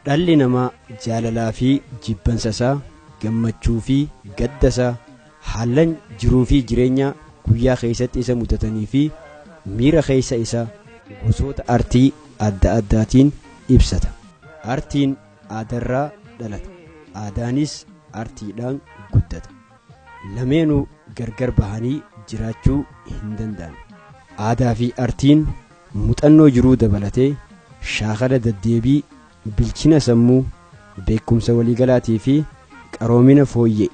Dhalli namaa jaalalaa fi jibbansa isaa, gammachuu fi gadda isaa, haalan jiruu fi jireenya guyyaa keessatti isa mudatanii fi miira keessa isaa gosoota artii adda addaatiin ibsata. Artiin aadarraa dhalata. Aadaanis artiidhaan guddata. Lameenuu gargar bahanii jiraachuu hin danda'an. Aadaa fi artiin muuxannoo jiruu dabalatee shaakala deddeebii, bilchina sammuu, beekumsa waliigalaatii fi qaroomina fooyyee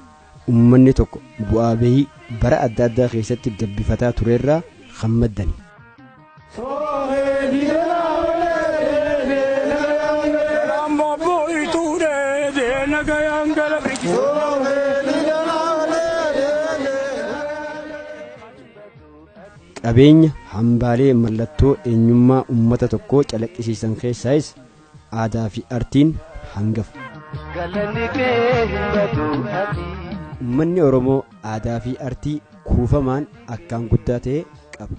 uummanni tokko bu'aa bahii bara adda addaa keessatti gabbifataa turerraa kan maddani. Qabeenya hambaalee mallattoo eenyummaa uummata tokkoo calaqqisiisan keessaayis aadaa fi artiin hangafa. Uummanni Oromoo aadaa fi artii kuufamaan akkaan guddaa ta'e qaba.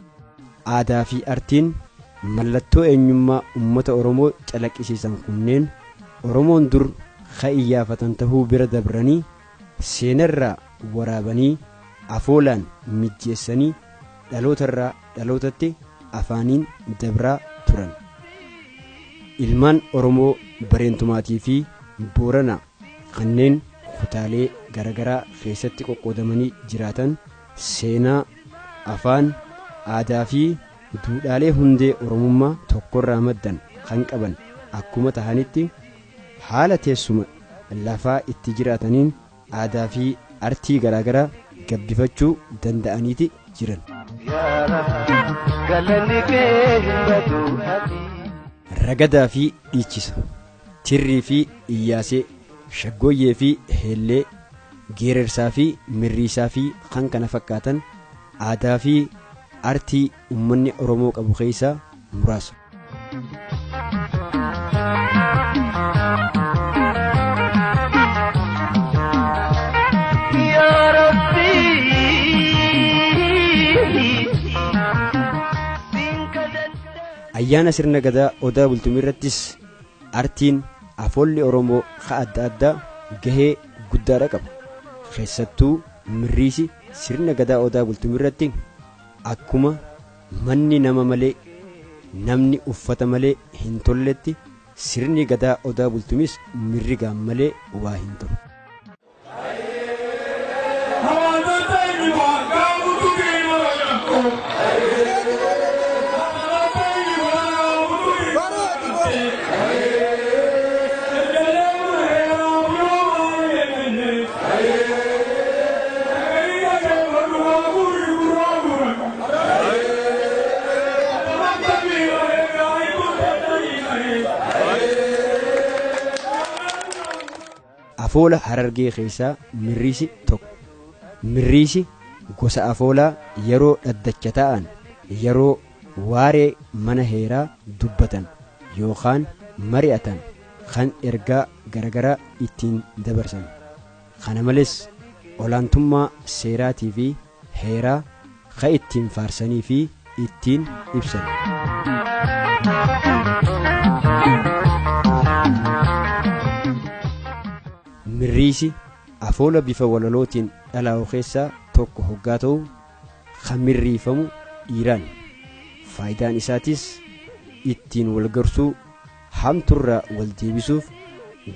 Aadaa fi artiin mallattoo eenyummaa uummata Oromoo calaqqisiisan kunneen Oromoon dur iyyaafatan tahuu bira dabranii seenarraa waraabanii afoolaan mijjeessanii dhalootarraa dhalootatti afaaniin dabraa turan. Ilmaan Oromoo bareentumaatii fi Booranaa kanneen kutaalee garaagaraa keessatti qoqqoodamanii jiraatan seenaa, afaan, aadaa fi duudhaalee hundee Oromummaa tokkorraa maddan kan qaban akkuma tahanitti haala teessuma lafaa itti jiraataniin aadaa fi artii garaagaraa gabbifachuu danda'aniiti jiran. Ragadaa fi dhiichisa, tirrii fi iyyaasee, shaggooyyee fi heellee, geerarsaa fi mirriisaa fi kan kana fakkaatan aadaa fi artii uummanni Oromoo qabu keessaa muraasa. Ayyaana sirna gadaa Odaa Bultumii irrattis artiin afoolli Oromoo ka adda addaa gahee guddaadha qaba. Keessattuu mirriisi sirna gadaa Odaa Bultumii irratti akkuma manni nama malee namni uffata malee hin tolletti sirni gadaa Odaa Bultumis mirrigaan malee waa hin tolu. Afoola Harargee keessaa mirriisi tokko. Mirriisi gosa afoolaa yeroo dhaddacha ta'an, yeroo waaree mana heeraa dubbatan yookaan mari'atan kan ergaa garaagaraa ittiin dabarsan. Kana malees olaantummaa seeraatii fi heeraa kan ittiin faarsanii fi ittiin ibsan. Mirriisi afoola bifa walalootiin dhalaa'u keessaa tokko hoggaa ta'u kan mirriifamu dhiiraan. Faayidaan isaatis ittiin wal gorsuu, hamtuurraa wal deebisuuf,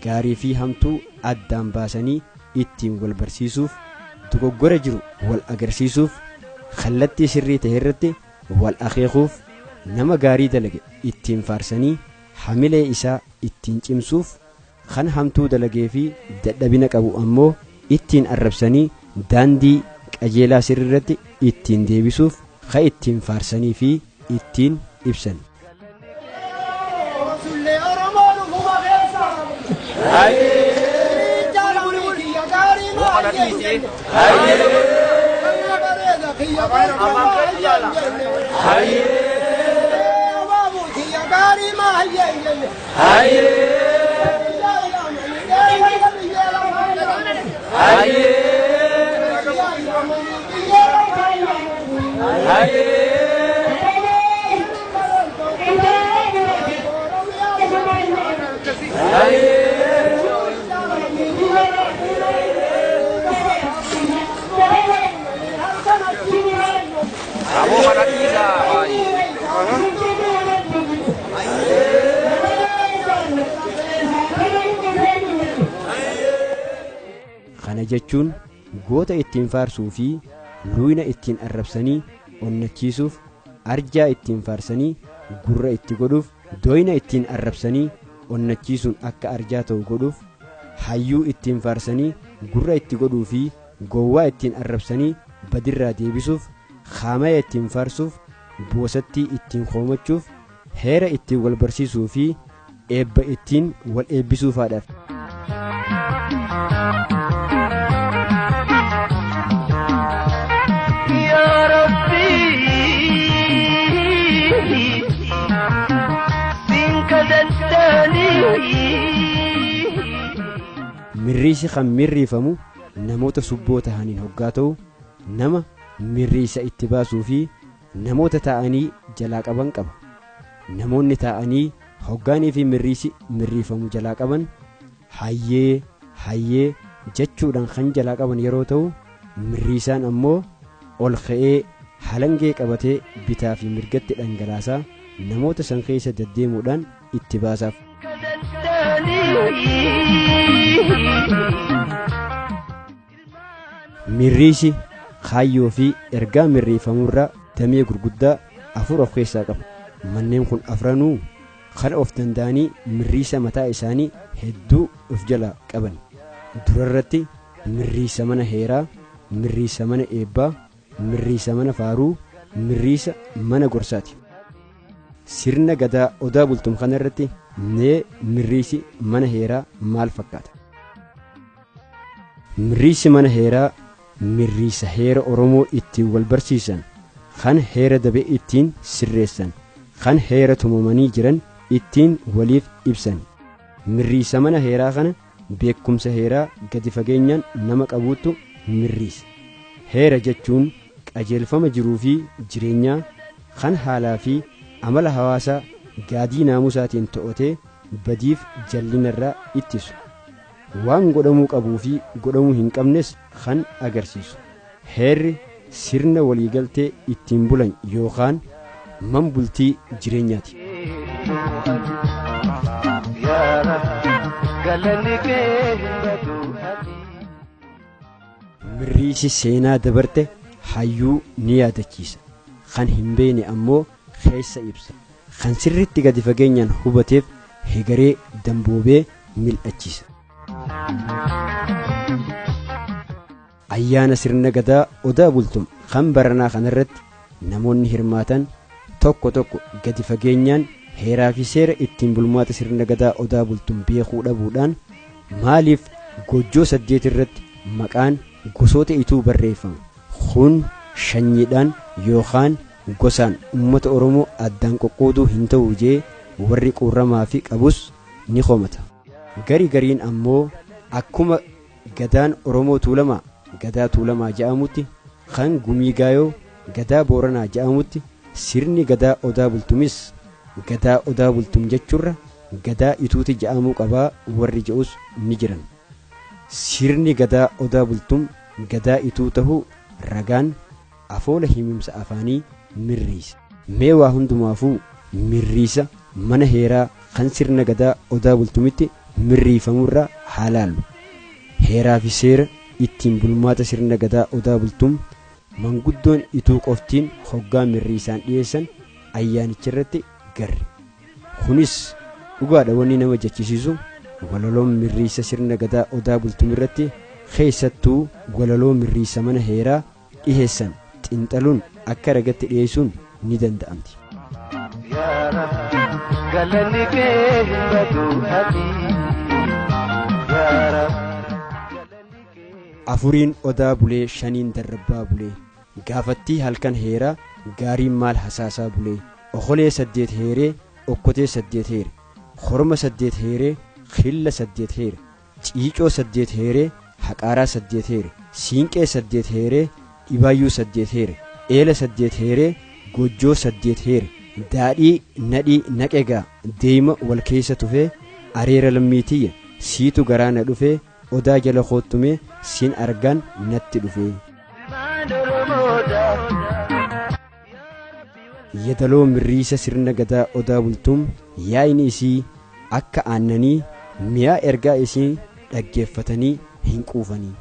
gaarii fi hamtuu addaan baasanii ittiin wal barsiisuuf, dogoggora jiru wal agarsiisuuf, kallattii sirrii ta'e irratti wal akeekuuf, nama gaarii dalage ittiin faarsanii hamilee isaa ittiin cimsuuf, kan hamtuu dalagee fi dadhabina qabu ammoo ittiin arrabsanii daandii qajeelaa sirriirratti ittiin deebisuuf kan ittiin faarsanii fi ittiin ibsan. Kana jechuun goota ittiin faarsuu fi luuyina ittiin arrabsanii onnachiisuuf, arjaa ittiin faarsanii gurra itti godhuuf, doyna ittiin arrabsanii onnachiisuun akka arjaa ta'u godhuuf, hayyuu ittiin faarsanii gurra itti godhuu fi gowwaa ittiin arrabsanii badirraa deebisuuf, haamaya ittiin faarsuuf, boosattii ittiin hoomachuuf, heera ittiin wal barsiisuu fi eebba ittiin wal eebbisuufaadhaaf. Mirriisi kan mirriifamu namoota subboo tahaniin hoggaa ta'u, nama mirriisa itti baasuu fi namoota taa'anii jalaa qaban qaba. Namoonni taa'anii hoggaanii fi mirriisi mirriifamu jalaa qaban hayyee hayyee jechuudhaan kan jalaa qaban yeroo ta'u, mirriisaan ammoo ol ka'ee halangee qabatee bitaa fi mirgatti dhangalaasaa namoota san keessa deddeemuudhaan itti baasaaf. Mirriisi kaayyoo fi ergaa mirriifamurraa damee gurguddaa afur of keessaa qaba. Manneen kun afranuu kan of danda'anii mirriisa mataa isaanii hedduu of jalaa qaban. Durarratti mirriisa mana heeraa, mirriisa mana eebbaa, mirriisa mana faaruu, mirriisa mana gorsaati. Sirna gadaa Odaa Bultum kanarratti mee mirriisi mana heeraa maal fakkaata? Mirriisi mana heeraa mirriisa heera Oromoo ittiin wal barsiisan, kan heera dabe ittiin sirreessan, kan heera tumamanii jiran ittiin waliif ibsan. Mirriisa mana heeraa kana beekumsa heeraa gadi fageenyaan nama qabuutu mirriisa. Heera jechuun qajeelfama jiruu fi jireenyaa kan haalaa fi amala hawaasaa gaadii naamusaatiin to'atee badiif jallinarraa ittisu. Waan godhamuu qabuu fi godhamuu hin qabnes kan agarsiisu. Heerri sirna waliigaltee ittiin bulan yookaan man bultii jireenyaati. Mirriisi seenaa dabarte hayyuu ni yaadachiisa. Kan hin beekne ammoo keessa ibsa. Kan sirriitti gadi fageenyaan hubateef hegaree damboobee mil'achiisa. Ayyaana sirna gadaa Odaa Bultum kan baranaa kanarratti namoonni hirmaatan tokko tokko gadi fageenyaan heeraa fi seera ittiin bulmaata sirna gadaa Odaa Bultum beekuu dhabuudhaan maaliif gojjoo 8 irratti maqaan gosoota ituu barreeffama kun shanyiidhaan yookaan gosaan uummata Oromoo addaan qoqqooduu hin ta'u jee warri quurramaa fi qabus ni komata. Gari gariin ammoo akkuma gadaan Oromoo Tuulamaa gadaa Tuulamaa ja'amutti, kan Gumii Gaayoo gadaa Booranaa ja'amutti, sirni gadaa Odaa Bultumis gadaa Odaa Bultum jechuurra gadaa Ituuti ja'amuu qabaa warri je'us ni jiran. Sirni gadaa Odaa Bultum gadaa Ituu ta'uu ragaan afoola himimsa afaanii mirriisa. Mee waa hundumaafuu mirriisa mana heeraa kan sirna gadaa Odaa Bultumitti mirriifamurraa haa laallu. Heeraa fi seera ittiin bulmaata sirna gadaa Odaa Bultum manguddoon Ituu qoftiin hoggaa mirriisaan dhiyeessan ayyaanicha irratti garre. Kunis dhugaadha wanni nama jechisiisu walaloon mirriisa sirna gadaa Odaa Bultum irratti keessattuu walaloo mirriisa mana heeraa dhiheessan xiinxaluun akka ragatti dhiyeessuun ni danda'amti. Afuriin Odaa bulee shaniin darrabbaa bulee gaafattii halkan heeraa gaariin maal hasaasaa bulee okolee 8 heeree okkotee 8 heere horma 8 heeree xilla 8 heere ciicoo 8 heeree haqaaraa 8 heere siinqee 8 heeree dhibaayyuu 8 heere Eela 8 heeree gojjoo 8 heere daadhii nadhii naqegaa deema wal keessa tufee areera lammiitiyya siitu garaa na dhufee odaa jala koottumee siin argaan natti dhufee. Yeedaloo mirriisa sirna gadaa odaa bultuun yaa'ini isii akka aannanii mi'aa ergaa isii dhaggeeffatanii hin quufanii.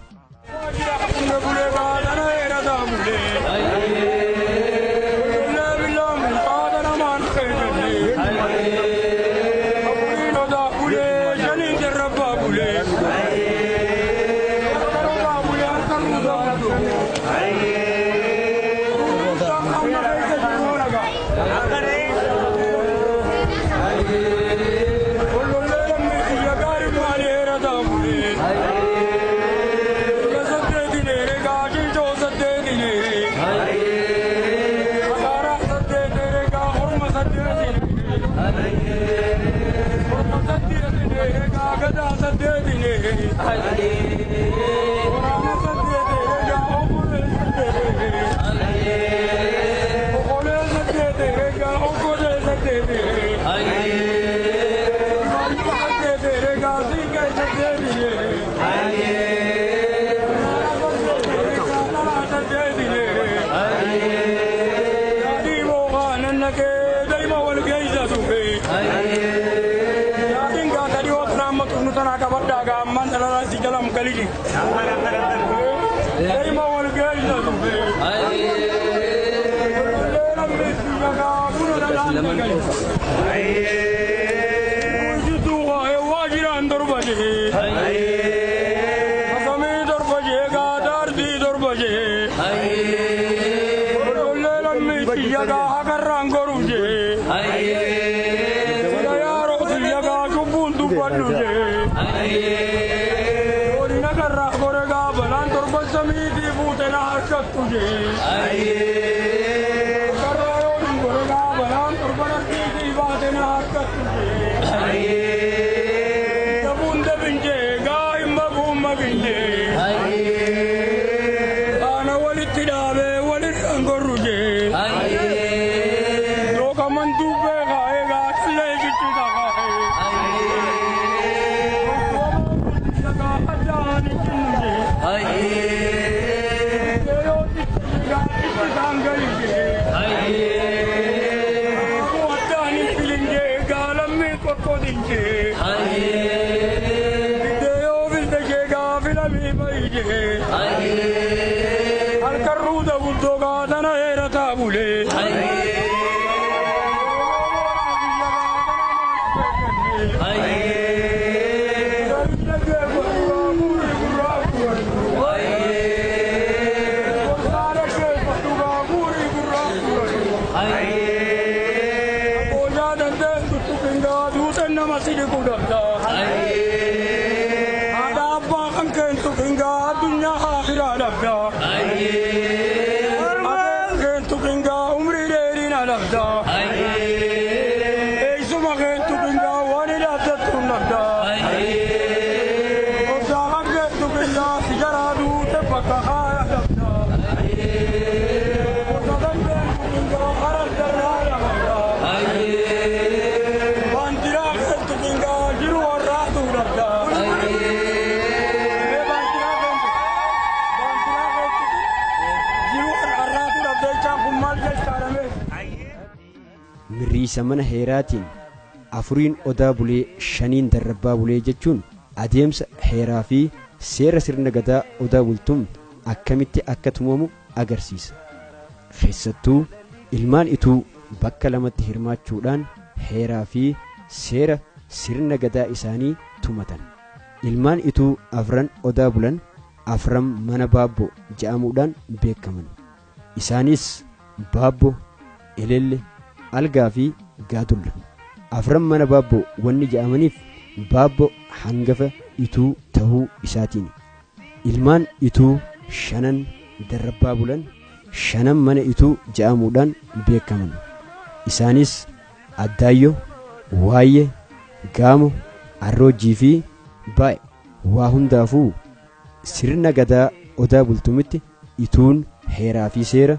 Mirriisa mana heeraatiin afuriin odaa bulee shaniin darrabbaa bulee jechuun adeemsa heeraa fi seera sirna gadaa odaa bultuun akkamitti akka tumamu agarsiisa. Keessattuu ilmaan ituu bakka lamatti hirmaachuudhaan heeraa fi seera sirna gadaa isaanii tumatan. Ilmaan ituu afran odaa bulan afran mana baabboo ja'amuudhaan beekaman. Isaanis baabbo, elelle, algaa fi gaadulla. Afran mana baabboo wanni ja'amaniif baabbo hangafa ituu tahuu isaatiin. Ilmaan ituu shanan darrabbaa bulan shanan mana ituu ja'amuudhaan beekaman. Isaanis addaayyo, waayye, gaamo, arroojjii fi baa'e. Waa hundaafuu sirna gadaa odaa bultumitti ituun heeraa fi seera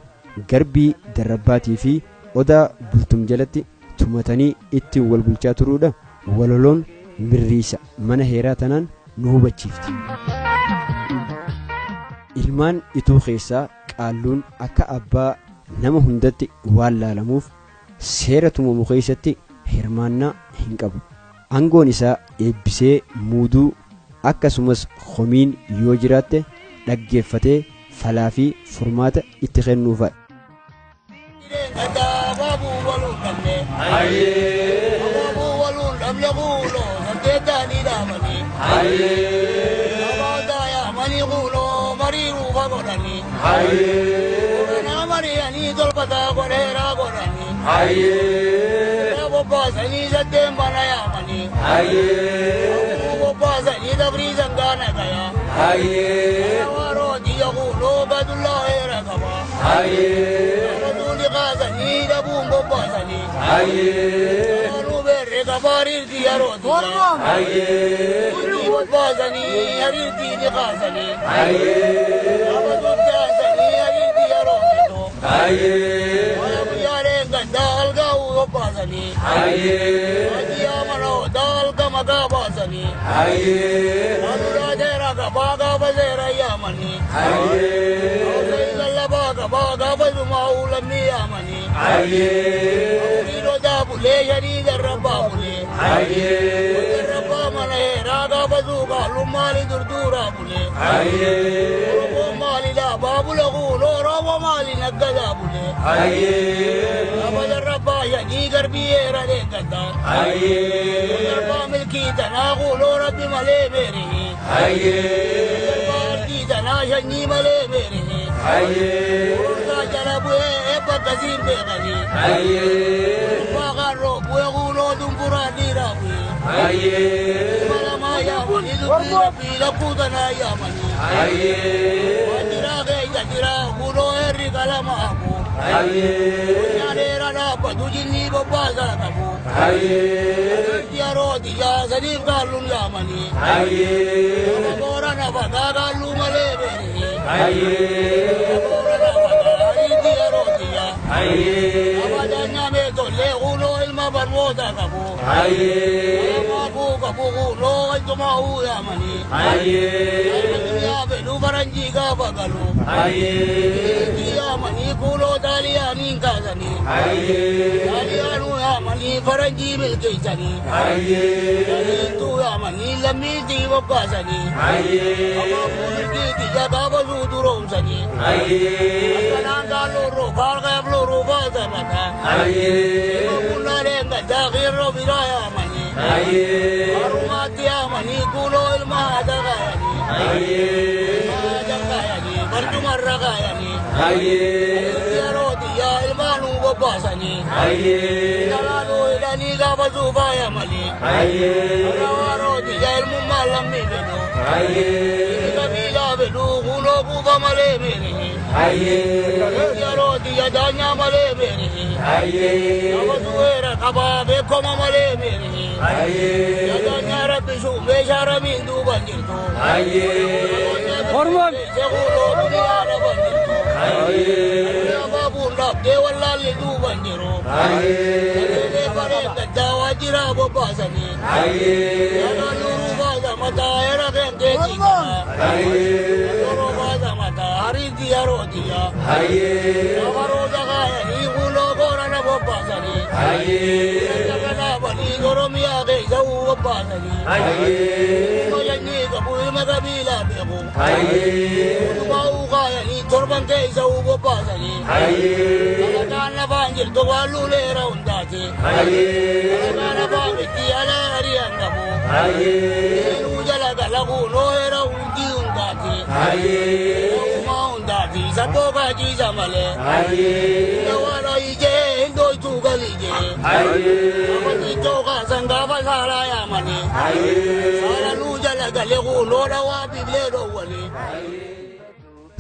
Garbii Darrabbaatii fi Odaa Bultum jalatti tumatanii ittiin wal bulchaa turuudha. Walaloon mirriisa mana heeraa tanaan nu hubachiifti. Ilmaan Ituu keessaa qaalluun akka abbaa nama hundatti waan laalamuuf seera tumamu keessatti hirmaannaa hin qabu. Aangoon isaa eebbisee muuduu, akkasumas homiin yoo jiraatte dhaggeeffatee falaa fi furmaata itti kennuufadha.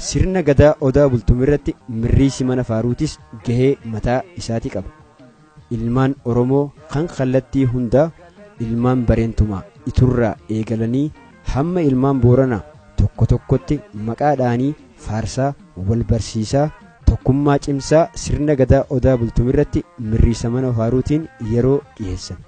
Sirna gadaa Odaa Bultum irratti mirriisi mana faaruutis gahee mataa isaatii qaba. Ilmaan Oromoo kan kallattii hundaa ilmaan bareentumaa Iturraa eegalanii hamma ilmaan Booranaa tokko tokkotti maqaa dhaanii faarsaa wal barsiisaa Tokkummaa cimsaa sirna gadaa Odaa Bultum irratti mirriisa mana faaruutiin yeroo dhiyeessan.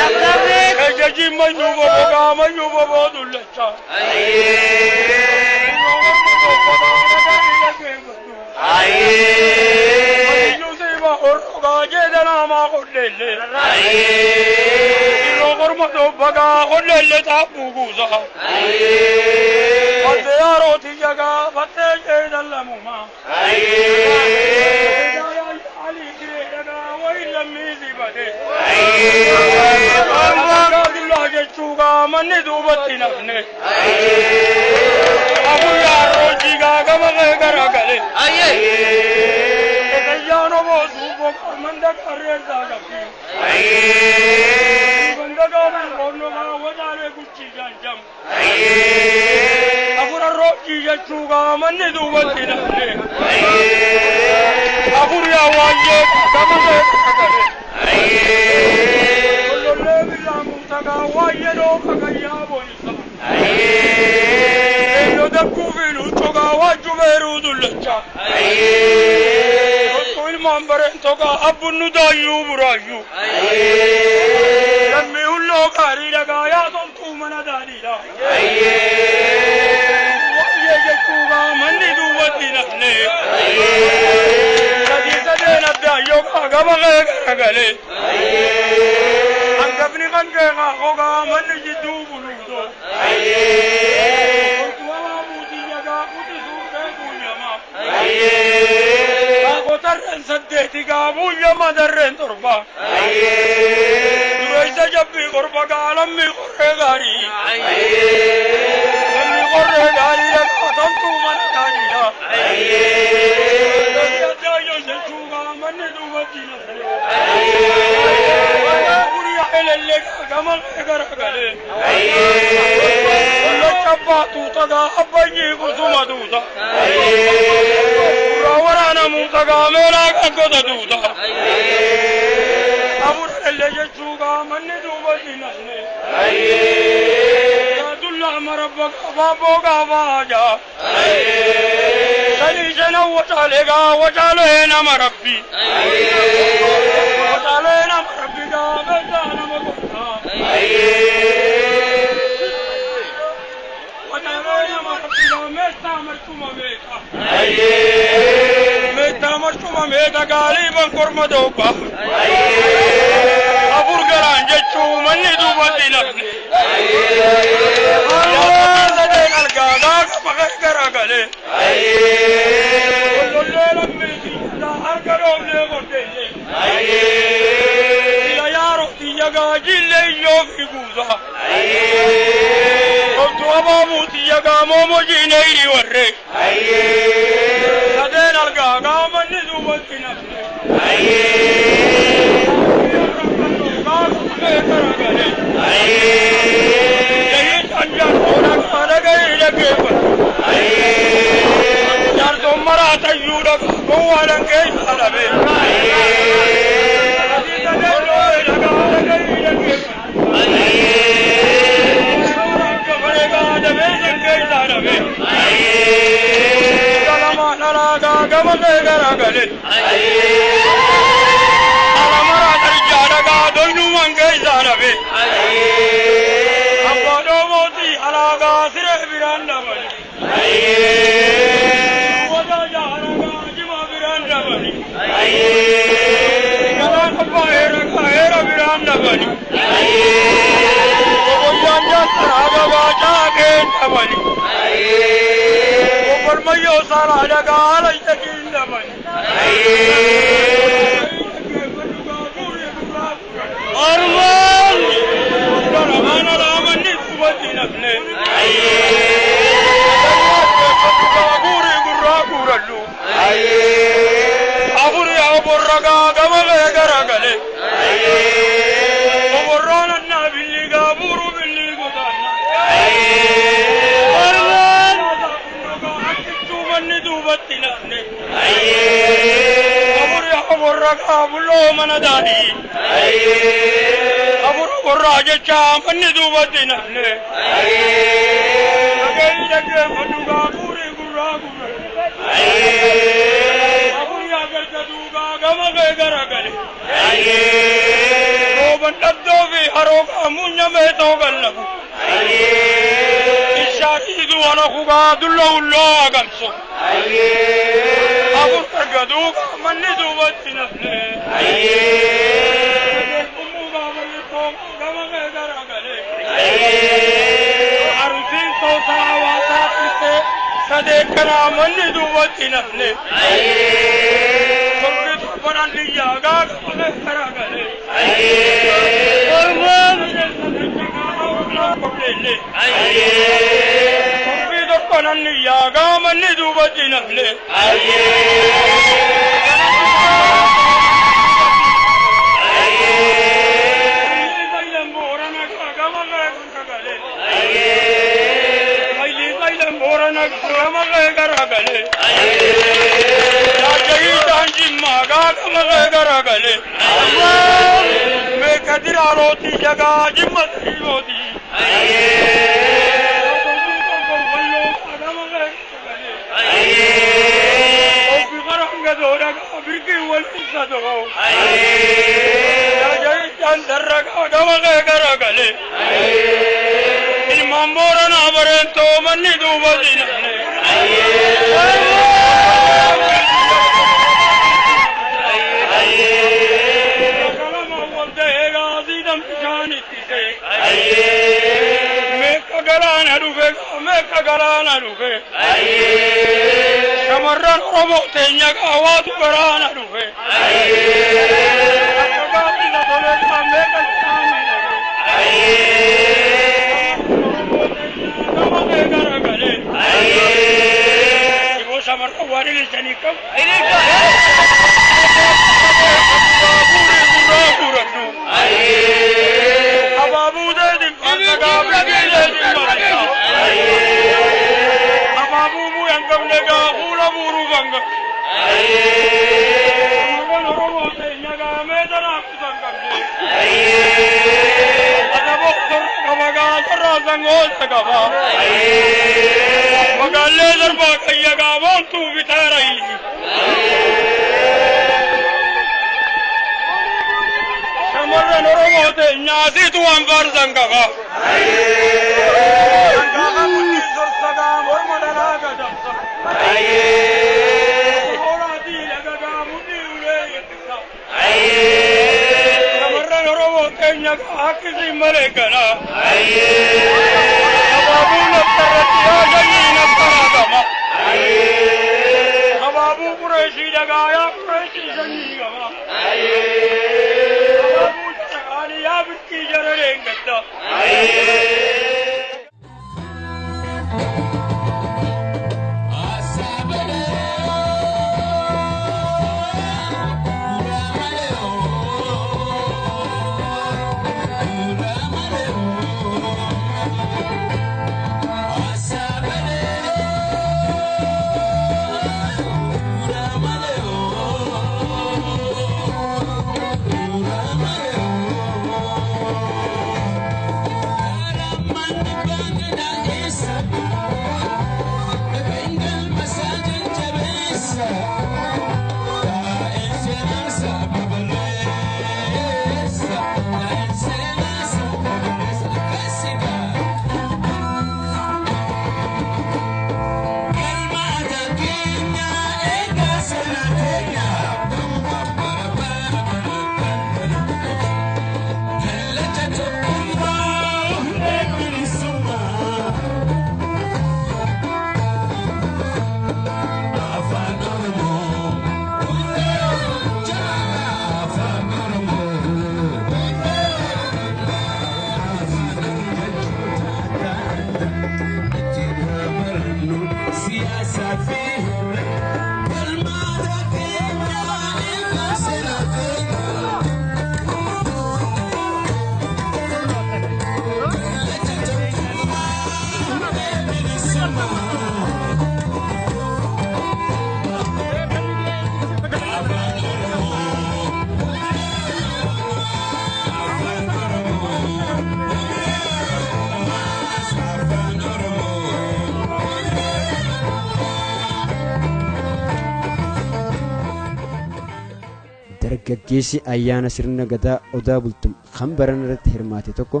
Dargaggeessi ayyaana sirna gadaa Odaa Bultum kan baran irratti hirmaate tokko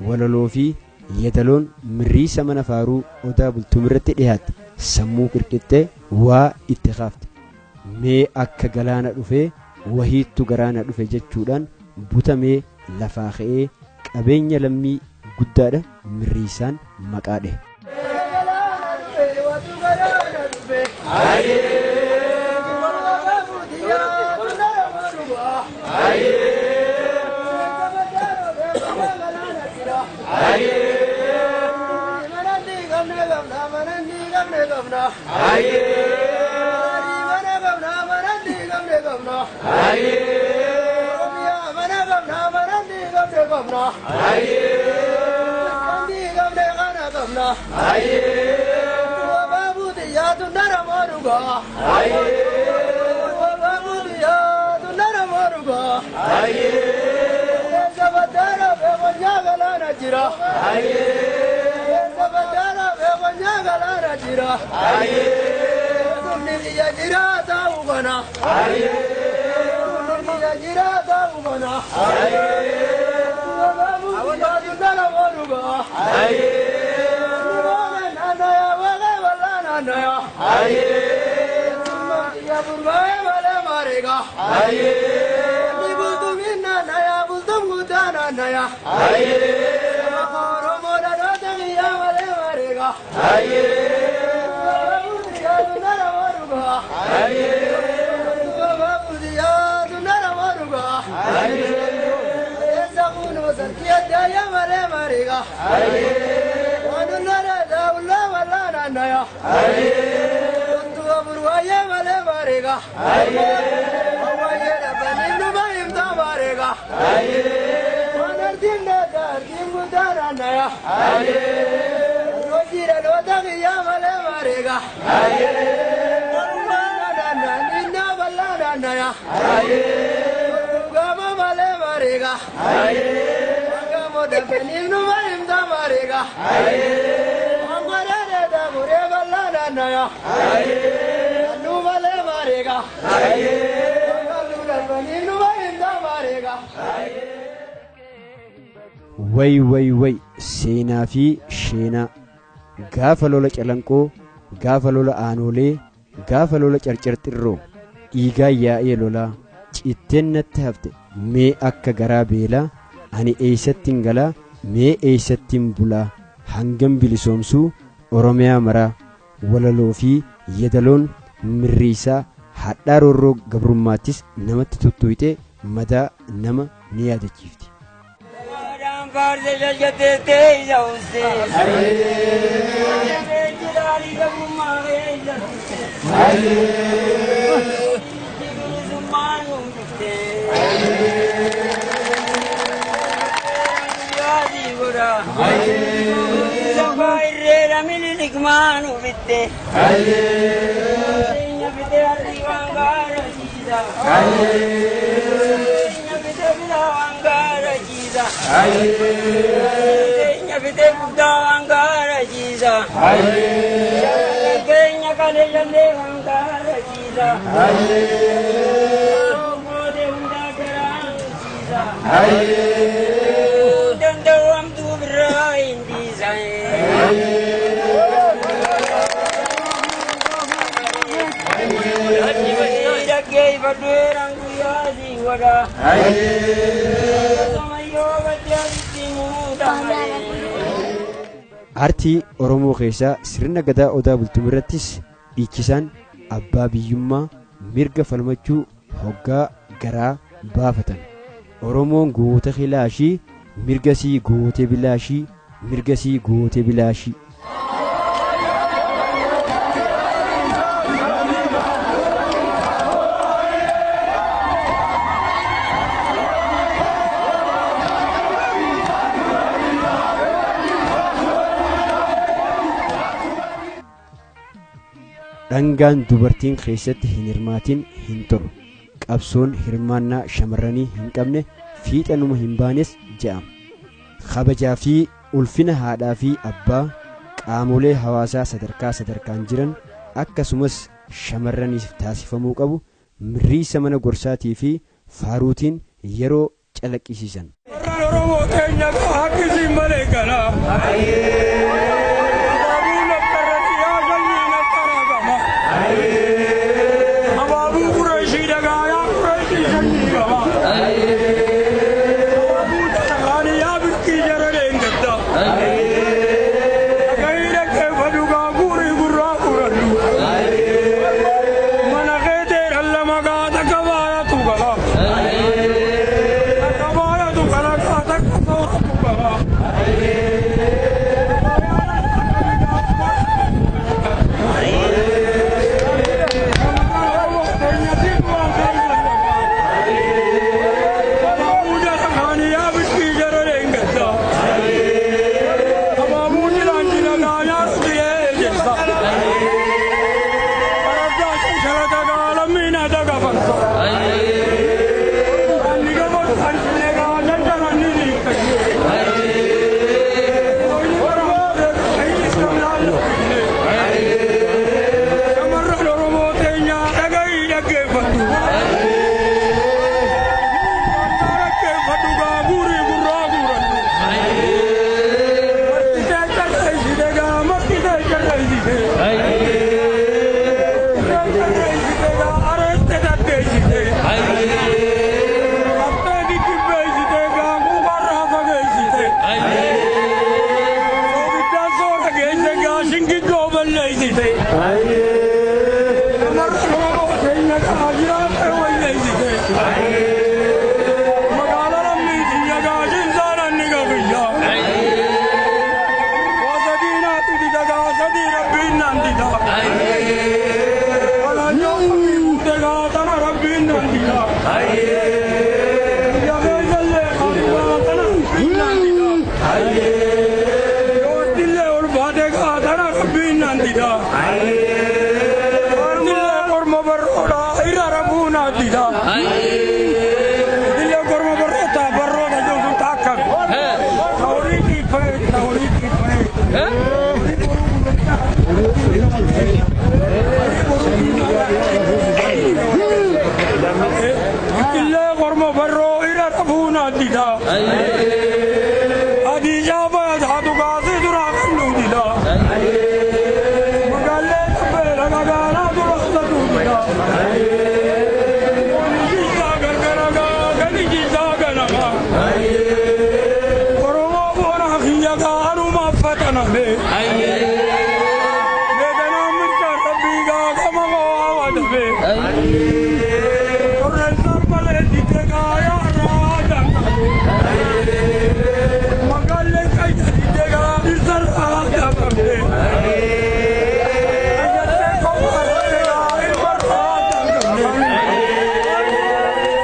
walaloo fi yedaloon mirriisa mana faaruu Odaa Bultum irratti dhiyaate sammuu qirqixxee waa itti kaafte. Mee akka galaana dhufee wahiittu garaana dhufe jechuudhaan butamee lafaa ka'ee qabeenya lammii guddaadha mirriisaan maqaa dhahe. Oromiyaa mana qabna mana diigamne qabna. Kan diigamne kana qabna. Baabuu tundara mooruga. Baabuu tundara mooruga. Sabatara beekonyaa galaana jira. Sabatara beekonyaa galaana jira. Tumni biyya jira ta'uu kana. Tumni biyya jira ta'uu kana. Baabuu tundara mooruga. Ya burbae male marega. Ni bultum inna naya bultum gudana naya. Oromo da ya male marega. Ya dunara maruga. Ya dunara maruga. Esakuno sarkiya ya male marega. Wanunara daula wala naya. Burwaye male marega. Hawaye rabani numayim da marega. Wanardim da dardim gudana naya. Rojira rodagi ya male marega. Warumana na ninna ballana naya. Gama male marega. Gamo dabani numayim da marega. Angore da mure ballana naya. Way way way seenaa fi sheenaa gaafa lola calanqoo gaafa lola aanoolee gaafa lola carcarxirroo dhiigaa yaa'ee lolaa citteen natti hafte mee akka garaa beelaa ani eessattiin galaa mee eessattiin bulaa hangam bilisoomsuu Oromiyaa maraa walaloo fi yedaloon mirriisaa hadhaa roorroo gabrummaattis namatti tuttuqxee madaa nama ni yaadachiifti. Aartii Oromoo keessaa sirna gadaa odaa bultumii irrattis dhiichisaan abbaa biyyummaa mirga falmachuu hoggaa garaa baafatan. Oromoon goota khilaashii mirgasii gootee bilaashii mirgasii gootee bilaashii. Dhangaan dubartiin keessatti hin hirmaatin hin tolu. Qabsoon hirmaannaa shamarranii hin qabne fiixanuma hin baanes je'ama. Kabajaa fi ulfina haadhaa fi abbaa qaamolee hawaasaa sadarkaa sadarkaan jiran akkasumas shamarraniif taasifamuu qabu mirriisa mana gorsaatii fi faaruutiin yeroo calaqqisiisan. Oromoo keenya harkisiin malee galaa. Abaabuu Qureeshii dhagaayaa Qureeshii sanyii qaba. Abaabuu Taqaaniyaa birkii jara leengatta. Dhagahii dhaggeeffadhu gaaguurii gurraa furadhu. Mana keetee dhalla maqaa takka baay'atu gala. Takka baay'atu gala takka sooratu gala. Hadiijaa fayyadaatu kaasii duraa kan nuudida. Magaalee tabbeela magaalaa dura satuudida. Jijjaa gargaragaa gadi jijjaa ganamaa. Oromoo boona kiyya gaarumaaf fataname. Beekanaa mirga rabbii gaagama koo hawwatame. Qorreen sarbalee didee gaayaa irraa danqame. Magaalee qayya didee gaa dhirsarraa danqame. Ayyattee kophaa gaa ilmarraa danqame.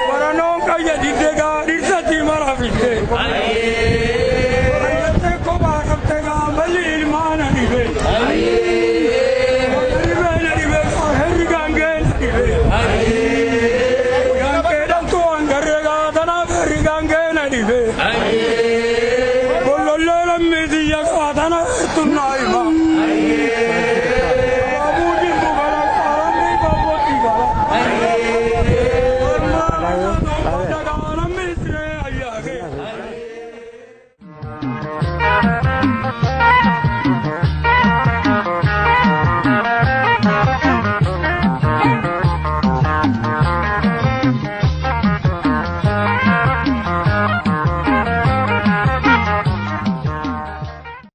Baranoon qayya didee gaa dhirsatti mara fidde. Ayyattee kophaa qabte gaa malli ilmaana dhibe. Ribee na dhibe gaa herri gaangee na dhibe. Gaangee dhaltuu hangarree gaa tanaaf herri gaangee na dhibe.